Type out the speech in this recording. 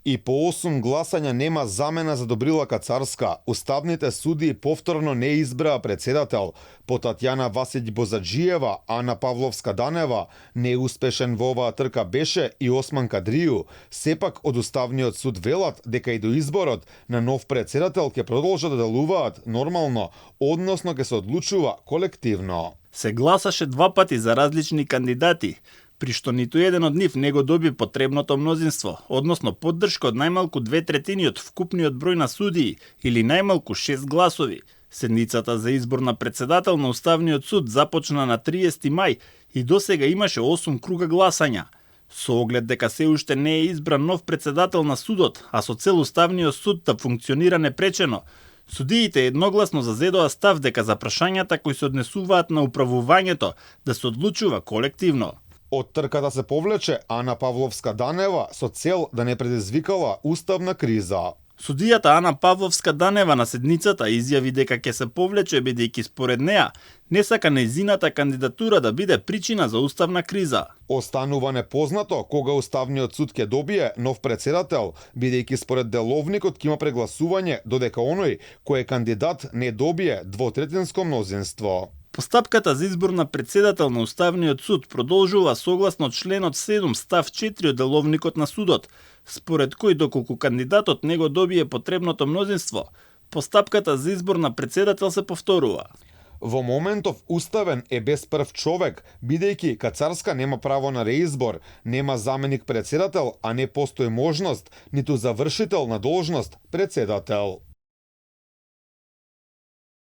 И по 8 гласања нема замена за Добрила Кацарска. Уставните судии повторно не избраа председател. По Татјана Васиќ Бозаџиева, Ана Павловска-Данева, неуспешен во оваа трка беше и Осман Кадрију. Сепак од Уставниот суд велат дека и до изборот на нов председател ќе продолжат да делуваат нормално, односно ќе се одлучува колективно. Се гласаше два пати за различни кандидати, при што ниту еден од нив не го доби потребното мнозинство, односно поддршка од најмалку 2/3 од вкупниот број на судии или најмалку 6 гласови. Седницата за избор на председател на Уставниот суд започна на 30 мај и досега имаше 8 круга гласања. Со оглед дека се уште не е избран нов председател на судот, а со цел Уставниот суд да функционира непречено, судиите едногласно зазедоа став дека за прашањата кои се однесуваат на управувањето да се одлучува колективно. Од трката се повлече Ана Павловска-Данева со цел да не предизвикала уставна криза. Судијата Ана Павловска-Данева на седницата изјави дека ќе се повлече бидејќи според неа не сака нејзината кандидатура да биде причина за уставна криза. Останува непознато кога Уставниот суд ќе добие нов председател, бидејќи според деловникот ќе има прегласување додека оној кој е кандидат не добие двотретинско мнозинство. Постапката за избор на председател на Уставниот суд продолжува согласно членот 7 став 4 од деловникот на судот, според кој доколку кандидатот не го добие потребното мнозинство, постапката за избор на председател се повторува. Во моментов уставен е без прв човек, бидејќи Кацарска нема право на реизбор, нема заменик председател, а не постои можност ниту завршител на должност председател.